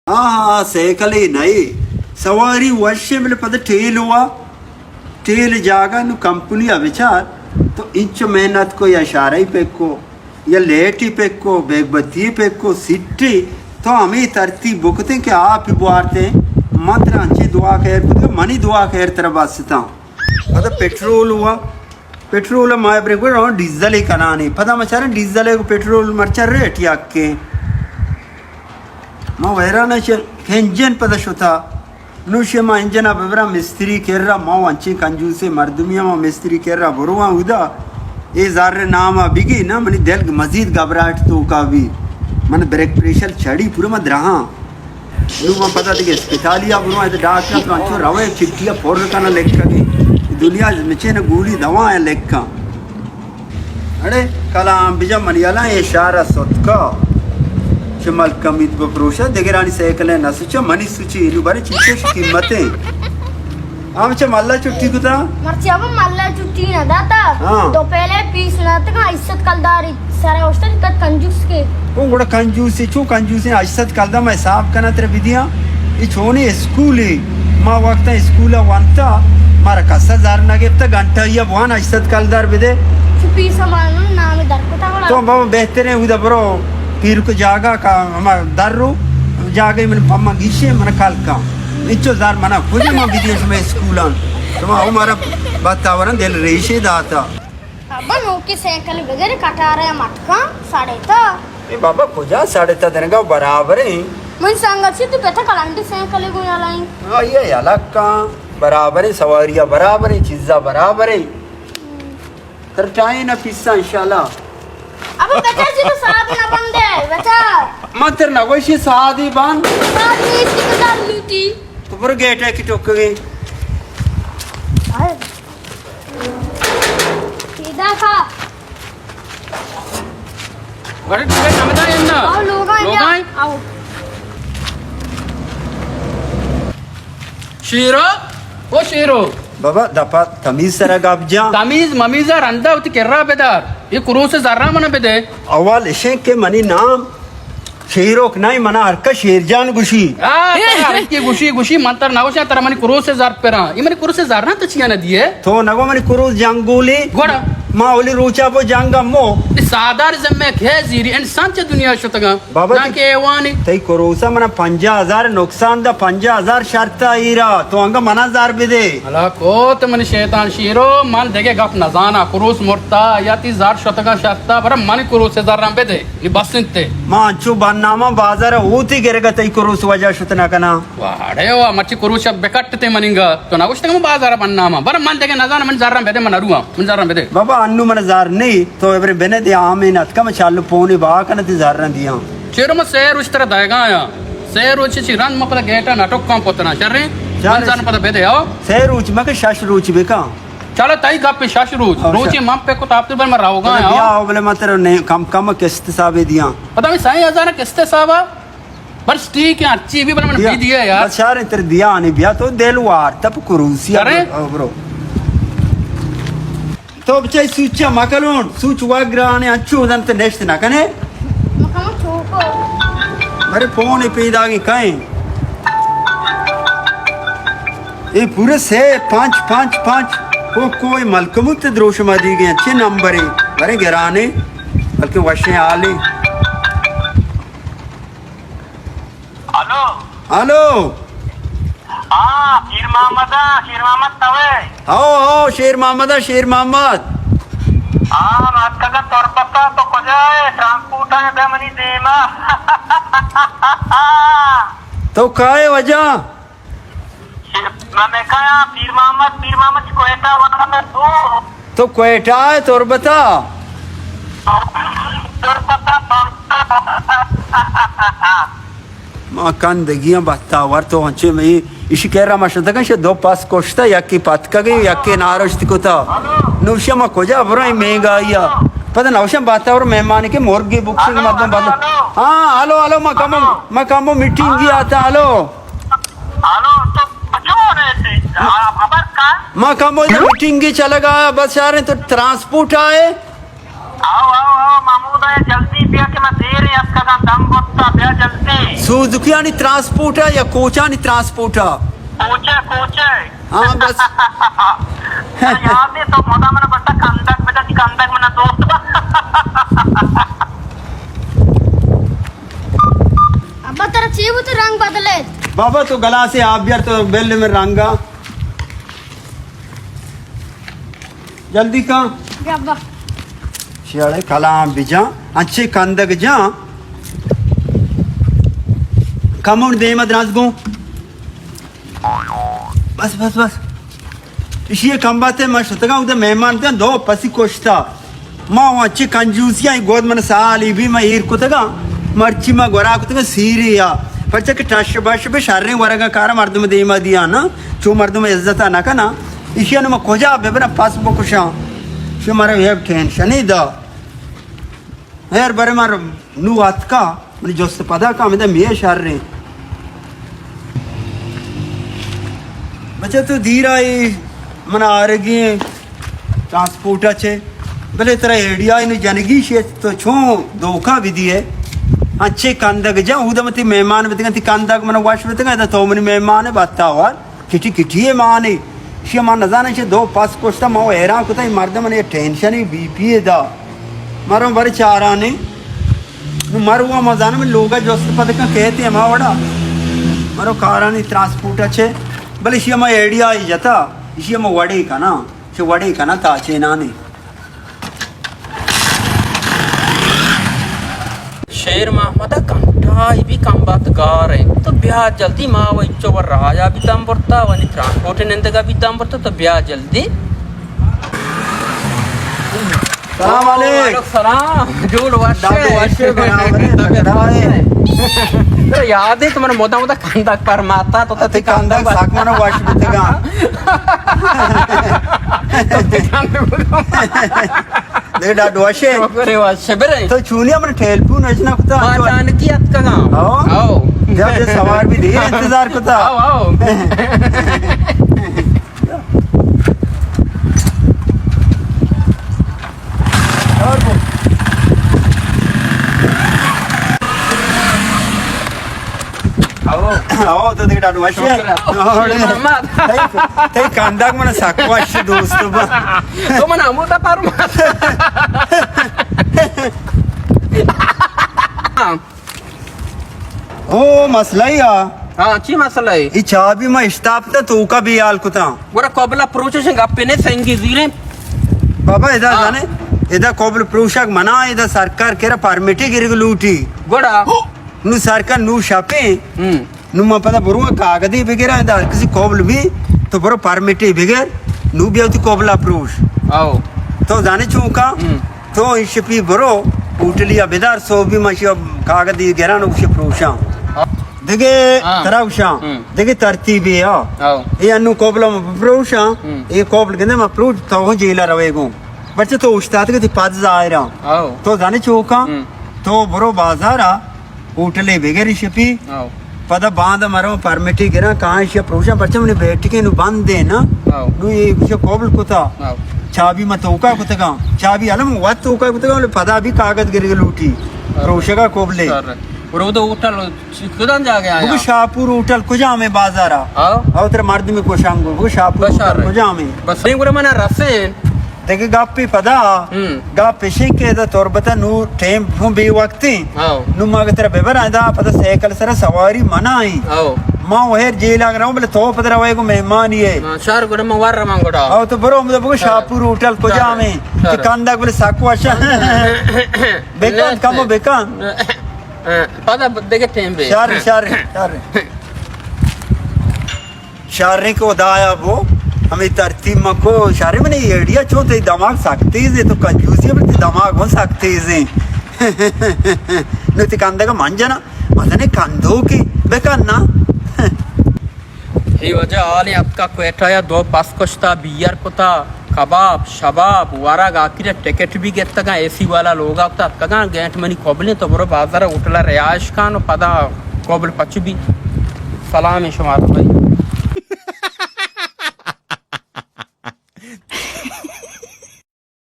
ہاں، ہاں، سائیکلے نئے۔ سواری وشیں، بلے پدا ٹیل ہوا، ٹیل جاگہ نو کمپنی ءَ بچار، تو انچو محنت کو، یا اشارہ ای پک کو، یا لیٹ ای پک کو، بیگ بتی ای پک کو، سیٹی، تو ہمے ترتیب بکتیں کہ آپ ای بوارتیں۔ من ترا انچیں دعا خیر کتگ، منی دعا خیر ترا بستاں۔ پدا پٹرول ہوا، پٹرول ءَ ما برے گوڑ آں ڈیزل ءَ کنانے۔ پدا ما چاریں ڈیزل ءَ گوں پٹرول مرچاں ریٹ یکیں۔ ما ویران ءَ چہ انجن پدا شتا۔ نوشے ما انجن ءَ ببراں مستری کرا، ما انچیں کنجوسیں مردمی، ما مستری کرا برواں اودا۔ اے زر نام ءَ بگی نا، منی دل مزید گھبراہٹ توکا بی۔ من بلڈ پریشر چڑی، پورا ما دراہاں۔ نوں من پدا دگہ اسپتالے ءَ برواں، ادا ڈاکٹر تو انچو روئے چٹی ءَ پر کناں لکھگیں۔ دنیا مچین گولی دوا ءَ لکھاں۔ اڑے کلام بجا منی الاں اے شہر ءَ ستکا۔ چہ ملکمیت بپروشا، دگرانی سائیکل ءَ نہ سچا، منی سچی، نوں برے چیچش قیمتیں۔ ہم چہ ملا چھٹی کتا؟ مرچی ابا ملا چھٹی نہ داتا۔ ہاں۔ تو پہلے پیس نہ تکا، عزت کلداری سارا اوشتن کت کنجوس کے۔ او گڑا کنجوسی، چو کنجوسی، ہشت سد کلدار ما حساب کنا ترا بدیاں۔ اے چونی اسکولی، ما وقتا اسکول وانتا، مارا کسا زر نہ گپتا، گھنٹہ یا بوان ہشت سد کلدار بدے۔ چو پیسا مانو نام در کتا گڑا۔ تو بابا بہتریں، اودا برو، پیرک جاگا کا ہما در رو، جاگہ من پما گیشے، من کل کن۔ انچو زر منا کجا ما بدیاں شما اسکولان؟ شما او مارا باتاوران دل ریشے داتا۔ ابا نوکی سائیکل بگر، کٹارے مٹکاں سڑے تا۔ اے بابا کجا سڑے تا، دنگا برابر ہیں۔ من سنگت سی تو پتا کلنڈی سائیکل گو یلائیں۔ ہاں، یہ یلکاں برابر ہیں، سواریا برابر ہیں، چیزا برابر ہیں۔ تر ٹائیں نہ پیسا انشاءاللہ۔ ابا بچا سی تو ساتھ نہ بندے، بچا۔ من تر نہ گوشی ساتھ ہی بند۔ ساتھ نہیں سی تو لوٹی۔ تو برو گیٹ ہے کی ٹوک گئی۔ آئے۔ سیدھا کھا۔ بڑے ٹکے سمجھا ہے نا؟ آؤ، لوگ آئے لوگ کیا؟ آئے؟ آؤ۔ شیرو، او شیرو۔ بابا، دپا تمیز سرا گپ جان۔ تمیز ممیزا رندا وتی کرا بدار۔ یہ کروس زرا منا بدے۔ اول اشیں کہ منی نام شیروک نہ، منا ہر کس شیر جان گوشی۔ آ، ترا ہر کی گوشی، گوشی، من تر نہ گوشاں، ترا منی کروس زر پراں۔ یہ منی کروس زر نہ، تو چیا نہ دیے؟ تو نگو منی کروس جنگولی۔ گوڑا؟ ما اولی روچا بو جنگ مو۔ سادار ذمہ کھے زیری انسان چہ دنیا شتگاں۔ بابا نہ تئی، کہ ایوانی۔ تئی کروسا منا پنجاہ ہزار نقصان دا، پنجاہ ہزار شرط ایرا، تو انگا منا زر بدے۔ ہلاک کوت منی شیطان شیرو، من دگہ گپ نزاناں، کروس مرتا یا تی زر شتگاں شرطا، برا منی کروس زراں بدے، نی بس انت۔ ما انچو برنامہ بازار اوتی گرگا تئی کروس وجہ شت نہ کناں۔ واڑے وا، مرچی کروس بکٹ تے مننگا، تو نہ گوشتگ من بازار برنامہ، برا من دگہ نزاناں، من زراں بدے، من نرواں، من زراں بدے۔ بابا انو من زر نہیں، تو ابرے بنے دے آمین اتکا، من چالو پونے با کن تی زراں دیاں۔ چیرو ما سہ روچ ترا دایگا آیا۔ سہ روچ چی رند ما پدا گیٹا نہ ٹکاں پتنا۔ شریں؟ شریں۔ من زن پدا بدے، آؤ۔ سہ روچ مکہ شش روچ بکاں۔ چلو تئی گپ شش روچ۔ آؤ، روچی شش۔ من پہ کت آپ بل من روگا پدا آیا۔ بیا، آؤ، بلے من ترا نے کم کم قسط حسابے دیاں۔ پدا میں سائیں ہزار قسط حسابا۔ بس ٹھیک ہے، ہرچی بھی بل من بیا۔ بھی دیا یار۔ بس شریں تر دیا نہیں، بیا تو دل وار، تب کروسی۔ شریں؟ آؤ، برو۔ تو بچہ سوچ ءَ مکلون، سوچ وا گرانے، انچو دنت نشت نہ کنے۔ مکمو چوکو۔ مرے فون پیداگی کئیں۔ اے پورے سے پانچ پانچ پانچ۔ کو کوئی ملکموت دروشم دیگے چے نمبرے؟ مرے گرانے، بلکہ وشیں حالے۔ ہلو۔ ہلو۔ ہاں، شیر محمد، شیر محمد توے؟ ہو، ہو، شیر محمد، شیر محمد۔ ہاں، من اتکگاں تربتا، تو کجا ئے؟ ٹرانسپورٹ ءَ بیا منی دیما۔ تو کائے وجہ؟ من میکایا، پیر محمد، پیر محمد کوئٹہ والا میں تو۔ تو کوئٹہ ئے تربتا؟ تربتا، تربتا۔ ما کندگیاں بہتاور تو انچے میں ایشی کرا ما شتگاں، شہ دو پس کشتا، یکی پتکگی، یکی نارشت کتا۔ نوشی ما کجا برائیں مینگایا؟ پدا نوشم بہتاور مہمانی کے مرگی بکشن مردم بدل۔ ہاں، ہلو، ہلو، ما کمو، ما کمو میٹنگی آتا، ہلو۔ ہلو، تو کجا رہتے؟ خبر کا؟ ما کمو میٹنگی چلگا، بس یار تو ٹرانسپورٹ آئے۔ آؤ، آؤ، آؤ، مامو، خدایا، جلدی بیا کہ من دیر اتکگاں، دم برتا، بیا جلدی۔ سوزوکیانی ترانسپورٹ ءَ یا کوچانی ترانسپورٹ ءَ؟ کوچہ، کوچہ۔ ہاں، بس۔ یاد ہے تو مدام منا بٹا کندگ بدا، تی کندگ منا دوست با۔ ابا، ترا چی بوت رنگ بدلے؟ بابا، تو گلاسے آپ بیار تو بل میں رنگا۔ جلدی کن۔ جی ابا۔ شیاڑے کلام بجان، انچے کندگ جان۔ کمون دیما دراز گوں۔ بس، بس، بس۔ اشی کمباتے ما شتگاں، اودے مہمان تاں دو پسی کشتا۔ ما وان چہ کنجوسی آئی گود من سالی بی ما ایر کتگاں، مرچی ما گورا کتگاں سیری یا۔ پرچہ کہ ٹش بش بہ شریں ورگا کارا مردم دیما دیا نا، چو مردم عزتا نہ کنا۔ ایشی نو ما کجا ببرا پس بکشاں؟ شو مارا یہ ٹینشنی دا۔ ہیر برے مار نو اتکا، منی جست پدا کا ہمدا میہ شریں۔ بچہ تو دیر آئی، من آرگی ٹرانسپورٹ چے، بلے ترا ایڈیا نو جنگی شے تو چون دھوکا بھی دیے۔ اچھے کندگ جا، اودا متی مہمان بتگن، تی کندگ من وش بتگن، تو منی مہمان بتا وار۔ کٹی کٹی ء مانے۔ ایشی ء ما نزاناں چہ دو پس کشتا، ما و حیران کتا، اے مردم نے ٹینشن بی پی ء دا۔ مرو بر چارانے۔ نو مرو ما زانم لوگا جست پد کن کہتے ہما وڑا۔ مرو کارانی ترانسپورٹ اچھے۔ بلے ایشی ء ما ایڈیا ہی جتا۔ ایشی ء ما وڑے کنا۔ چہ وڑے کنا تا چینانے۔ شیر محمد ء گھنٹہ ای بھی کم بات گار انت۔ تو بیا جلدی، ما و انچو و رایا بھی دم برتا، و نی ترانسپورٹ نندگا بھی دم برتا، تو بیا جلدی۔ سلام علیک۔ وعلیکم سلام۔ جوڑ وش ڈاکٹر وش برابر ہے، تگڑا ہے۔ تو یاد ہے تو من مودا مودا کندک پر ماتا تو تی کندک ساک من وش بتگا۔ تو تی کندک دے ڈاڈو وشے۔ شکر ہے، وشے برے۔ تو چونی ہمیں ٹیلیفون اچ نہ کتا؟ ما اچانکی اتکگاں۔ ہاں؟ ہاں۔ جب یہ سوار بھی دیر انتظار کتا۔ ہاں، ہاں۔ اور وہ۔ او، او، تو دیگه ڈاڈو وش ئے۔ شکر ہے۔ او، شیر محمد۔ تئی، تئی کندگ من سک وش دوست با۔ تو من ہمودا پرمات۔ او، مسئلہ ای آ۔ ہاں، چی مسئلہ ای؟ ای چابی ما اشتاپ تا توکا بے حال کتا۔ گڑا قبلہ پروشش گپے نے سنگی زیریں۔ بابا، ادا ہاں۔ جانے، ادا قبل پروشک منا، ادا سرکار کرا پرمٹی گرگ لوٹی۔ گڑا؟ نو سرکار نو شپے۔ ہم۔ نو من پدا برو کاغذی بگیراں، ادا ہر کسی قبل بھی تو برو پرمٹی بگر، نو بیا وتی قبل پروش۔ آؤ۔ تو زانے چون کا؟ ہم۔ تو ایشی پی برو، ہوٹلیا بدار، سو بھی من شی کاغذی گران و شی پروشاں۔ آؤ۔ دگے ہاں۔ ترا گوشاں، ہم۔ دگے ترتیبے آ۔ آؤ۔ اے انو قبل من پروشاں، ہم۔ اے قبل گندے من پروش، تو ہوں جیلا روے گوں۔ پرچہ تو اوشتاتگ تی پد ظاہراں۔ آؤ۔ تو زانے چون کا؟ ہم۔ تو برو بازارا، ہوٹلے بگر شپی۔ آؤ۔ پدا باندا مرو پرمٹی گراں، کاں ایشی پروشاں، پرچہ منی بیٹکے نو بند ایں نا۔ آؤ۔ نو اے گوشے قبل کتا۔ آؤ۔ چابی ما توکا کتگاں۔ چابی الم وت توکا کتگاں، بلے پدا بھی کاغذ گرگ لوٹی۔ آؤ۔ پروشگا قبلے۔ سر۔ برو دو ہوٹل چی کدام جاگہ آیا؟ بگو شاپور ہوٹل کجام ہے بازارا؟ آؤ۔ آؤ ترا مردمی گوشاں گو، بگو شاپور بس ہوٹل آرے۔ کجام ہے؟ بس۔ نہیں گڑا منا رسین۔ دگہ گپے پدا، ہم۔ گپ اشیں کہ ادا تربت ء نو ٹیم ہوں بے وقتیں۔ ہاؤ۔ نو ما اگہ ترا ببراں ادا پدا سائیکل سرا سواری منع ایں۔ ہاؤ۔ ما وہر جیل اگر رہوں بلے تو پدا روئے گو مہمانی ہے۔ ہاں، شر گڑا ما ور رواں گڑا۔ ہاؤ تو برو، مطلب بگو شاپور ہوٹل کجام ہے؟ شر۔ کہ کندگ بلے سک وشا۔ بکن، کمو بکن۔ پدا دگہ ٹیم بے۔ شر، شر، شر۔ شریں کہ خدایا بو، ہمے ترتیب ما کو، شریں منی ایڈیا چو تئی دماغ سک تیز ہے، تو کنجوسی ہے، بلے تئی دماغ ہوں سک تیز ہے۔ نو تئی کندگا من جنا، مزنیں کندوکے بکن نا۔ اے واجہ حالیں اتکا کوئٹہ یا دو پس کشتا، بیئر کتا، کباب، شباب، ورگ، آخر ٹکٹ بھی گتگا، اے سی والا لوگا کتا اتکگا، گینٹ منی قبلیں تو برو بازار ہوٹلا رہائش کن و پدا قبل پچ بھی۔ سلام شما بھائی۔